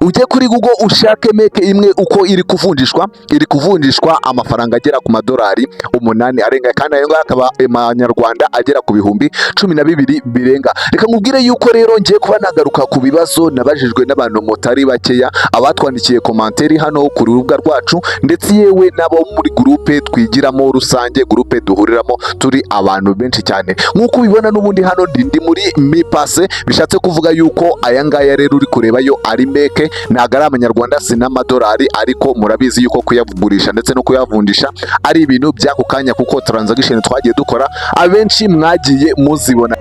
Ujye kuri Google ushake MEC imwe uko iri kuvunjishwa. Iri kuvunjishwa amafaranga agera ku madolari 8 arenga, kandi ayo ngayo akaba amanyarwanda agera ku 12,000 birenga. Reka nkubwire yuko rero ngiye kuba nagaruka ku bibazo nabajijwe n'abantu mutari bakeya, abatwandikiye commentaire hano ku rubuga rwacu, ndetse yewe n'abo muri groupe twigiramo rusange, groupe duhuriramo turi abantu benshi cyane. Nk'uko ubibona n'ubundi hano ndi muri Mi Pass, bishatse kuvuga yuko aya ngaya rero uri kureba yo ari MEC, ntabwo ari amanyarwanda, si n'amadolari, ariko murabizi yuko kuyagurisha ndetse no kuyavunjisha ari ibintu by'ako kanya, kuko transaction twagiye dukora abenshi mwagiye muzibona.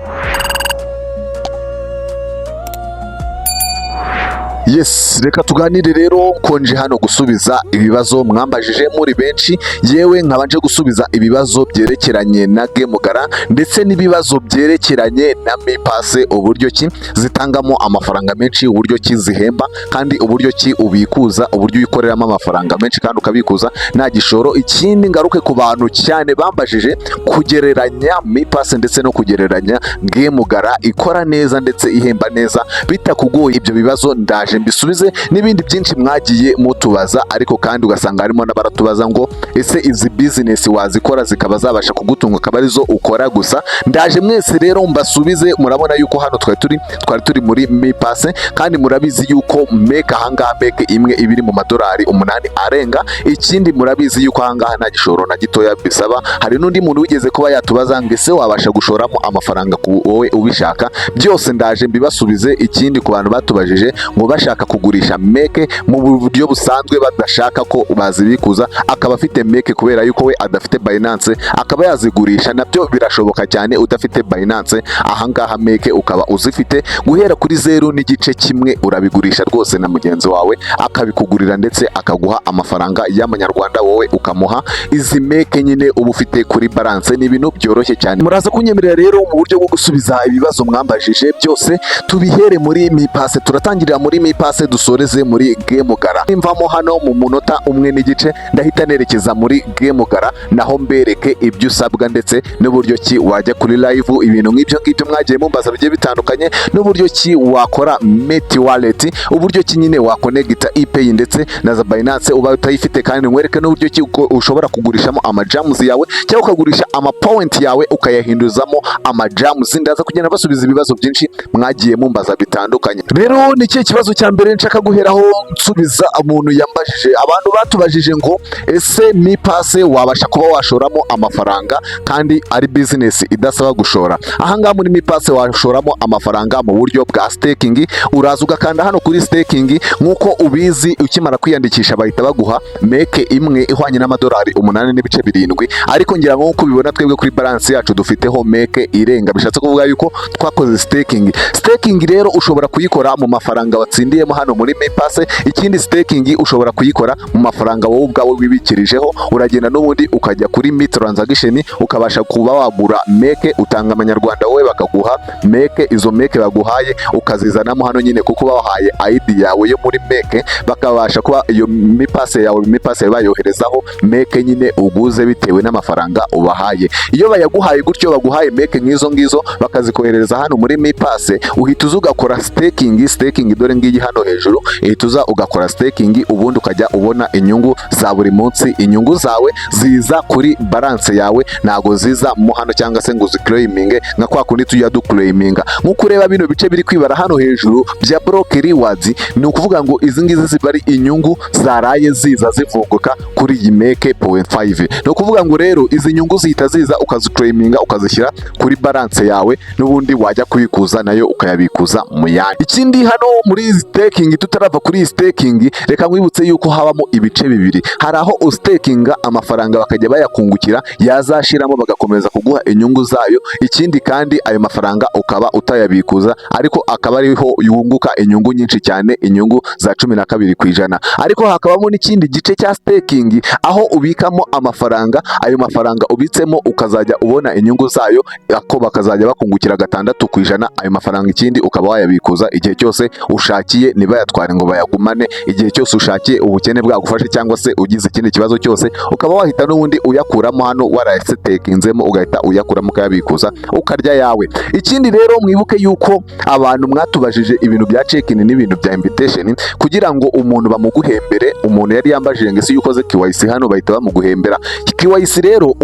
Yes, reka tuganire rero ko nje hano gusubiza ibibazo mwambajije muri benshi, yewe nkabanje gusubiza ibibazo byerekeranye na Gemugara ndetse n'ibibazo byerekeranye na Mi Pass, uburyo ki zitangamo amafaranga menshi, uburyo ki zihemba, kandi uburyo ki ubikuza, uburyo uyikoreramo amafaranga menshi kandi ukabikuza nta gishoro. Ikindi, ngaruke ku bantu cyane bambajije kugereranya Mi Pass ndetse no kugereranya Gemugara ikora neza ndetse ihemba neza bitakugoye. Ibyo bibazo ndaje mbisubize n'ibindi byinshi mwagiye mutubaza, ariko kandi ugasanga harimo n'abaratubaza ngo ese izi business wazikora zikaba zabasha kugutunga, akaba arizo ukora gusa? Ndaje mwese rero mbasubize. Murabona yuko hano twari turi muri Mi Pass, kandi murabizi yuko MEC ahangaha, MEC imwe iba iri mu madolari 8 arenga. Ikindi, murabizi yuko ahangaha nta gishoro na gitoya bisaba. Hari n'undi muntu wigeze kuba yatubaza ngo ese wabasha gushoramo amafaranga ku wowe ubishaka? Byose ndaje mbibasubize. Ikindi, ku bantu batubajije ngo bashaka kugurisha MEC mu buryo busanzwe, badashaka ko bazibikuza, akaba afite MEC, kubera yuko we adafite Binance, akaba yazigurisha, nabyo birashoboka cyane. Udafite Binance, ahangaha MEC ukaba uzifite guhera kuri 0.1, urabigurisha rwose na mugenzi wawe akabikugurira, ndetse akaguha amafaranga y'amanyarwanda, wowe ukamuha izi MEC nyine uba ufite kuri balance. Ni ibintu byoroshye cyane. Muraza kunyemerera rero mu buryo bwo gusubiza ibibazo mwambajije byose, tubihere muri Mi Pass. Turatangirira muri Mi Pass, dusoreze muri Gemugara. Nimvamo hano mu munota umwe n'igice, ndahita nerekeza muri Gemugara, naho mbereke ibyo usabwa ndetse n'uburyo ki wajya kuri live, ibintu nk'ibyo ngibyo mwagiye mumbaza bigiye bitandukanye, n'uburyo ki wakora Meti Wallet, uburyo ki nyine wakonegita ePay ndetse na za Binance uba utayifite, kandi nkwereke n'uburyo ki uko ushobora kugurishamo amajamuzi yawe cyangwa ukagurisha amapoint yawe ukayahinduzamo amajamuzi. Ndaza kugenda basubiza ibibazo byinshi mwagiye mumbaza bitandukanye. Rero ni ikihe kibazo cya mbere nshaka guheraho nsubiza umuntu yambajije? Abantu batubajije ngo ese Mi Pass wabasha kuba washoramo amafaranga kandi ari business idasaba gushora? Ahangaha muri Mi Pass washoramo amafaranga mu buryo bwa staking. Uraza ugakanda hano kuri staking. Nk'uko ubizi, ukimara kwiyandikisha bahita baguha MEC imwe ihwanye n'amadolari 8.7, ariko ngira ngo nk'uko ubibona, twebwe kuri balance yacu dufiteho MEC irenga, bishatse kuvuga yuko twakoze staking. Staking rero ushobora kuyikora mu mafaranga watsindiyemo hano muri Mi Pass. Ikindi, staking ushobora kuyikora mu mafaranga wowe ubwawe wibikirijeho. Uragenda n'ubundi ukajya kuri Mi transaction, ukabasha kuba wagura MEC, utanga amanyarwanda wowe bakaguha MEC. Izo MEC baguhaye ukazizanamo hano nyine, kuko bahaye ID yawe yo muri MEC, bakabasha kuba iyo Mi Pass yawe, Mi Pass yawe bayoherezaho MEC nyine uguze bitewe n'amafaranga ubahaye. Iyo bayaguhaye gutyo, baguhaye MEC nk'izo ngizo bakazikoherereza hano muri Mi Pass, uhita uza ugakora staking. Staking dore ngiyi hano hejuru. Uhita uza ugakora staking, ubundi ukajya ubona inyungu za buri munsi. Inyungu zawe ziza kuri balance yawe, ntago ziza mo hano cyangwa se ngo uziclaiminge nka kwa kundi tujya duclaiminga. Nk'uko ureba bino bice biri kwibara hano hejuru bya block rewards, ni ukuvuga ngo izi ngizi ziba ari inyungu zaraye ziza zivunguka kuri iyi MEC point 5. Ni ukuvuga ngo rero izi nyungu zihita ziza ukaziclaiminga, ukazishyira kuri balance yawe, n'ubundi wajya kubikuza nayo ukayabikuza mu yandi. Ikindi, hano muri iyi staking, tutarava kuri iyi staking, reka nkwibutse yuko habamo ibice bibiri. Hari aho ustakinga amafaranga bakajya bayakungukira, yazashiramo bagakomeza kuguha inyungu zayo. Ikindi kandi, ayo mafaranga ukaba utayabikuza, ariko akaba ariho yunguka inyungu nyinshi cyane, inyungu za 12%. Ariko hakabamo n'ikindi gice cya staking aho ubikamo amafaranga, ayo mafaranga ubitsemo ukazajya ubona inyungu zayo, ako bakazajya bakungukira 6%. Ayo mafaranga ikindi ukaba wayabikuza igihe cyose ushakiye. ushakiye, ntibayatware ngo bayagumane. Igihe cyose ushakiye, ubukene bwagufashe cyangwa se ugize ikindi kibazo cyose, ukaba wahita n'ubundi uyakuramo hano warayastakinzemo, ugahita uyakuramo ukayabikuza, ukarya yawe. Ikindi rero, mwibuke yuko abantu mwatubajije ibintu bya check-in n'ibintu bya invitation kugira ngo umuntu bamuguhembere. Umuntu yari yambajije ngo: "Ese iyo ukoze KYC hano bahita bamuguhembera?" KYC rero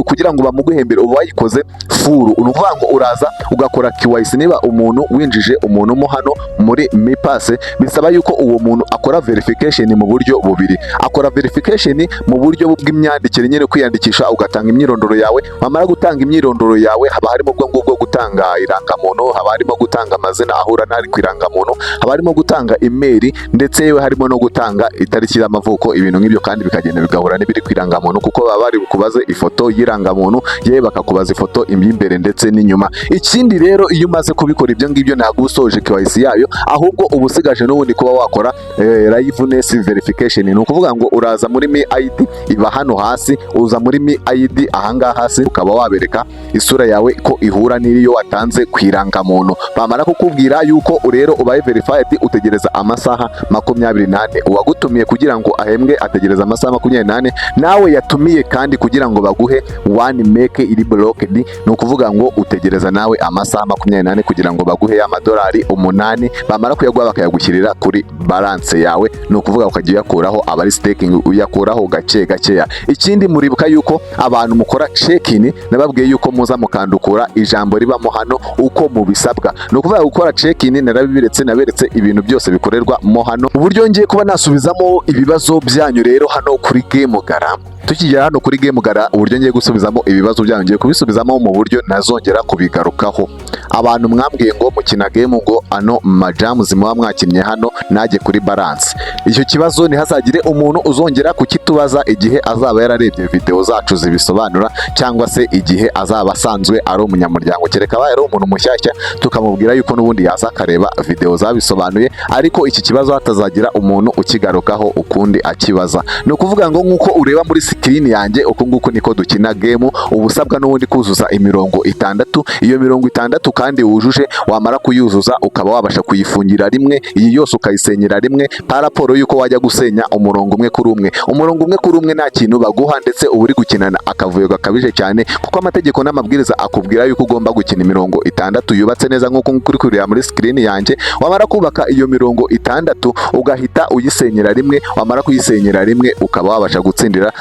kugira ngo bamuguhembere uba wayikoze full. Ni ukuvuga ngo uraza ugakora KYC. Niba umuntu winjije umuntu mo hano muri Mi Pass, bisaba yuko uwo muntu akora verification mu buryo bubiri. Akora verification mu buryo bw'imyandikire nyine, kwiyandikisha, ugatanga imyirondoro yawe. Wamara gutanga imyirondoro yawe, haba harimo ubwo ngubwo gutanga irangamuntu, haba harimo gutanga amazina ahura n'ari ku irangamuntu, haba harimo gutanga email, ndetse yewe harimo no gutanga itariki y'amavuko, ibintu nk'ibyo, kandi bikagenda bigahura n'ibiri ku irangamuntu, kuko baba bari bukubaze ifoto y'irangamuntu, yewe bakakubaza ifoto imbere ndetse n'inyuma. Ikindi rero, iyo umaze kubikora ibyo ngibyo, ntabwo uba usoje KYC yayo, ahubwo uba usigaje n'ubundi kuba wakora liveness verification. Ni ukuvuga ngo uraza muri Mi ID, iba hano hasi. Uza muri Mi ID ahangaha hasi, ukaba wabereka isura yawe ko ihura n'iyo watanze ku irangamuntu. Bamara kukubwira yuko rero ubaye verified, utegereza amasaha 24. Uwagutumiye kugira ngo ahembwe ategereza amasaha 24, nawe yatumiye kandi kugira ngo baguhe one MEC iri blocked, ni ukuvuga ngo utegereza nawe amasaha 24 kugira ngo baguhe ya madolari 8. Bamara kuyaguha, bakayagushyirira kuri balance yawe, ni ukuvuga ukajya uyakuraho, aba ari staking, uyakuraho gake gakeya. Ikindi, muribuka yuko abantu mukora check-in nababwiye yuko muza mukandukura ijambo ribamo hano uko mubisabwa. Ni ukuvuga gukora check-in narabibiretse, naberetse ibintu byose bikorerwa mo hano. Uburyo ngiye kuba nasubizamo ibibazo byanyu rero hano kuri Game Gala, tukigera hano kuri Game Gala, uburyo ngiye gusubizamo ibibazo byanyu, ngiye kubisubizamo mu buryo nazongera kubigarukaho. Abantu mwambwiye ngo mukina game, ngo ano ma gems muba mwakinnye hano najye kuri balance. Icyo kibazo ntihazagire umuntu uzongera kukitubaza igihe azaba yararebye video zacu zibisobanura, cyangwa se igihe azaba asanzwe ari umunyamuryango, kereka abaye ari umuntu mushyashya, tukamubwira yuko n'ubundi yaza akareba video zabisobanuye. Ariko iki kibazo hatazagira umuntu ukigarukaho ukundi akibaza. Ni ukuvuga ngo nk'uko ureba muri screen yanjye, uku nguku niko dukina game. Uba usabwa n'ubundi kuzuza imirongo itandatu. Iyo mirongo itandatu kandi wujuje, wamara kuyuzuza ukaba wabasha kuyifungira rimwe, iyi yose ukayisenyera rimwe, par rapport y'uko wajya gusenya umurongo umwe kuri umwe. Umurongo umwe kuri umwe nta kintu baguha, ndetse uba uri gukinana akavuyo gakabije cyane, kuko amategeko n'amabwiriza akubwira yuko ugomba gukina imirongo itandatu yubatse neza nk'uko uri kureba muri screen yanjye. Wamara kubaka iyo mirongo itandatu, ugahita uyisenyera rimwe. Wamara kuyisenyera rimwe, ukaba wabasha gutsindira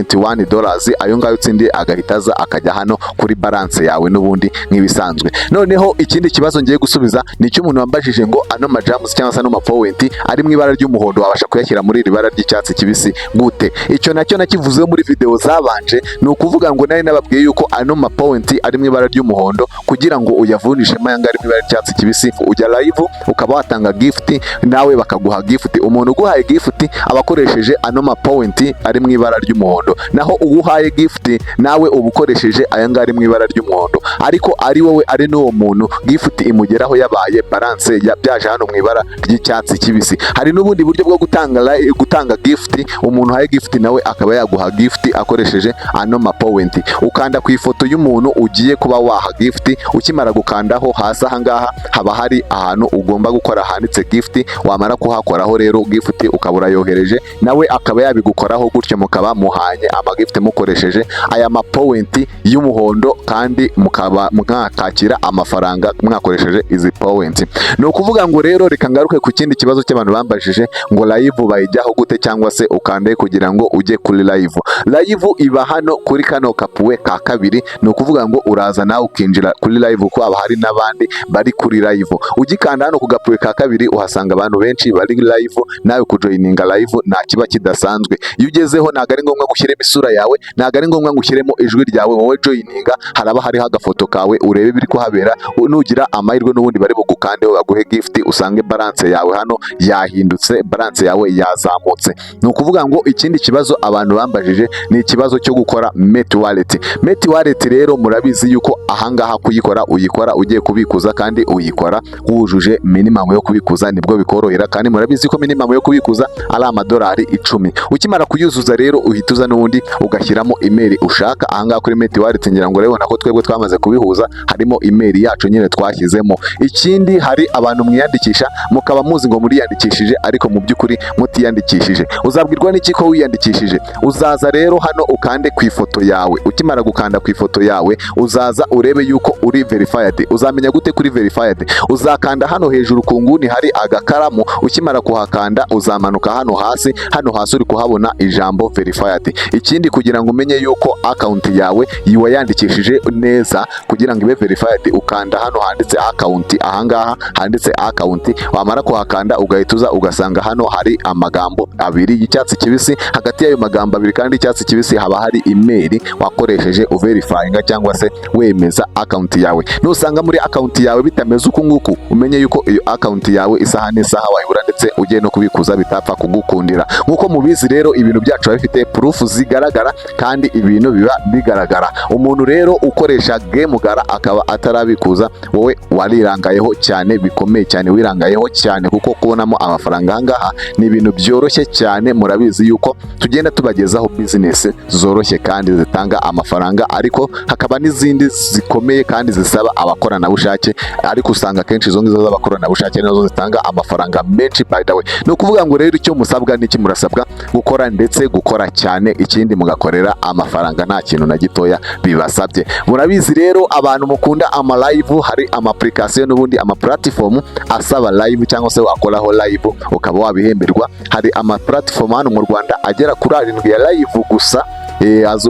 $0.1. Ayo ngayo utsindiye agahita aza akajya hano kuri balance yawe n'ubundi nk'ibisanzwe. Noneho ikindi kibazo ngiye gusubiza ni icy'umuntu wambajije ngo ano ma gems cyangwa se ano ma point ari mu ibara ry'umuhondo wabasha kuyashyira muri iri bara ry'icyatsi kibisi gute? Icyo nacyo nakivuzeho muri video zabanje. Ni ukuvuga ngo nari nababwiye yuko ano ma point ari mu ibara ry'umuhondo, kugira ngo uyavunjishemo aya ngaya ari mu ibara ry'icyatsi kibisi, ujya live ukaba watanga gift, nawe bakaguha gift. Umuntu uguhaye gift aba akoresheje ano ma point ari mu ibara ry'umuhondo, naho uguhaye gift nawe uba ukoresheje aya ngaya ari mu ibara ry'umuhondo. Ariko ari wowe ari n'uwo muntu, gift imugeraho yabaye balance byaje hano mu ibara ry'icyatsi kibisi. Hari n'ubundi buryo bwo gutanga gift. Umuntu uhaye gift nawe akaba yaguha gift akoresheje ano ma point. Ukanda ku ifoto y'umuntu ugiye kuba waha gift. Ukimara gukandaho, hasi aha ngaha haba hari ahantu ugomba gukora handitse gift. Wamara kuhakoraho rero, gift ukaba urayohereje, nawe akaba yabigukoraho gutyo, mukaba muhanye ama gift mukoresheje aya ma point y'umuhondo, kandi mukaba mwakakira amafaranga mwakoresheje izi point. Ni ukuvuga ngo rero reka ngaruke ku kindi kibazo cy'abantu bambajije ngo live bayijyaho gute, cyangwa se ukande kugira ngo ujye kuri live. Live iba hano kuri kano kapuwe ka kabiri. Ni ukuvuga ngo uraza nawe ukinjira kuri live, kuko haba hari n'abandi bari kuri live. Ugikanda hano ku gapuwe ka kabiri, uhasanga abantu benshi bari live. Nawe kujoininga live nta kiba kidasanzwe. Iyo ugezeho, ntabwo ari ngombwa gushyiremo isura yawe, ntabwo ari ngombwa ngo ushyiremo ijwi ryawe. Wowe joininga, haraba hariho agafoto kawe, urebe ibiri kuhabera. Nugira amahirwe n'ubundi bari bugukandeho baguhe gift, usange balance yawe hano yahindutse, balance yawe yazamutse. Ni ukuvuga ngo ikindi kibazo abantu bambajije ni ikibazo cyo gukora Meti Wallet. Meti Wallet rero murabizi yuko ahangaha kuyikora uyikora ugiye kubikuza, kandi uyikora wujuje minimum yo kubikuza, nibwo bikorohera. Kandi murabizi ko minimum yo kubikuza ari amadolari 10. Ukimara kuyuzuza rero, uhita Uhita uza n'ubundi ugashyiramo email ushaka ahangaha kuri Meti Wallet. Ngira ngo urabibona ko twebwe twamaze kubihuza, harimo email yacu nyine twashyizemo. Ikindi, hari abantu mwiyandikisha mukaba muzi ngo muriyandikishije, ariko mu by'ukuri mutiyandikishije. Uzabwirwa n'iki ko wiyandikishije? Uzaza rero hano ukande ku ifoto yawe. Ukimara gukanda ku ifoto yawe, uzaza urebe yuko uri verified. Uzamenya gute kuri verified? Uzakanda hano hejuru ku nguni hari agakaramu. Ukimara kuhakanda, uzamanuka hano hasi. Hano hasi uri kuhabona ijambo verified. Ikindi, kugira ngo umenye yuko account yawe wayandikishije neza, kugira ngo ibe verified, ukanda hano handitse account, ahangaha handitse account. Wamara kuhakanda, ugahita uza ugasanga hano hari amagambo abiri y'icyatsi kibisi. Hagati y'ayo magambo abiri kandi y'icyatsi kibisi haba hari email wakoresheje uverifyinga cyangwa se wemeza account yawe. Nusanga muri account yawe bitameze uku nguku, umenye yuko iyo account yawe isaha n'isaha wayibura, ndetse ugiye no kubikuza bitapfa kugukundira. Nk'uko mubizi rero, ibintu byacu biba bifite proof zigaragara kandi ibintu biba bigaragara. Umuntu rero ukoresha Gemugara akaba atarabikuza, wowe warirangayeho cyane bikomeye cyane, wirangayeho cyane, kuko kubonamo amafaranga ahangaha ni ibintu byoroshye cyane. Murabizi yuko tugenda tubagezaho business zoroshye kandi zitanga amafaranga, ariko hakaba n'izindi zikomeye kandi zisaba abakoranabushake, ariko usanga akenshi izo ngizo z'abakoranabushake nazo zitanga amafaranga menshi. By the way, ni ukuvuga ngo rero icyo musabwa n'iki? Murasabwa gukora, ndetse gukora cyane. Ikindi, mugakorera amafaranga nta kintu na gitoya bibasabye. Murabizi rero, abantu mukunda ama live, hari ama application n'ubundi ama platform asaba live cyangwa se wakoraho live ukaba wabihemberwa. Hari ama platform hano mu Rwanda agera kuri arindwi ya live gusa.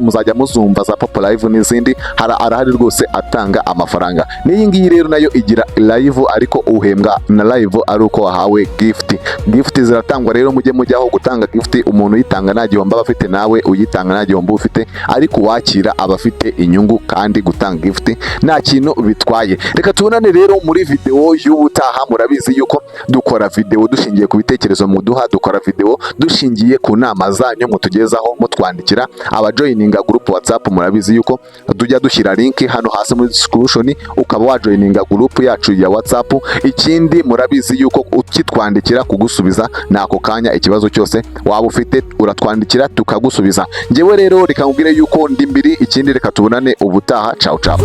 Muzajya muzumva za Pop Live n'izindi. Arahari rwose atanga amafaranga. N'iyi ngiyi rero nayo igira live, ariko uhembwa na live ari uko wahawe gift. Gift ziratangwa rero, mujye mujyaho gutanga gift. Umuntu uyitanga nta gihombo aba afite, nawe uyitanga nta gihombo ufite, ariko uwakira aba afite inyungu, kandi gutanga gift nta kintu bitwaye. Reka tubonane rero muri video y'ubutaha. Murabizi yuko dukora video dushingiye ku bitekerezo muduha, dukora video dushingiye ku nama zanyu mutugezaho mutwandikira. Abajoininga group WhatsApp, murabizi yuko tujya dushyira link hano hasi muri description, ukaba wajoininga group yacu ya WhatsApp. Ikindi, murabizi yuko ukitwandikira kugusubiza ni ako kanya. Ikibazo cyose waba ufite, uratwandikira tukagusubiza. Njyewe rero reka nkubwire yuko ndi mbiri. Ikindi, reka tubonane ubutaha. Ciao ciao.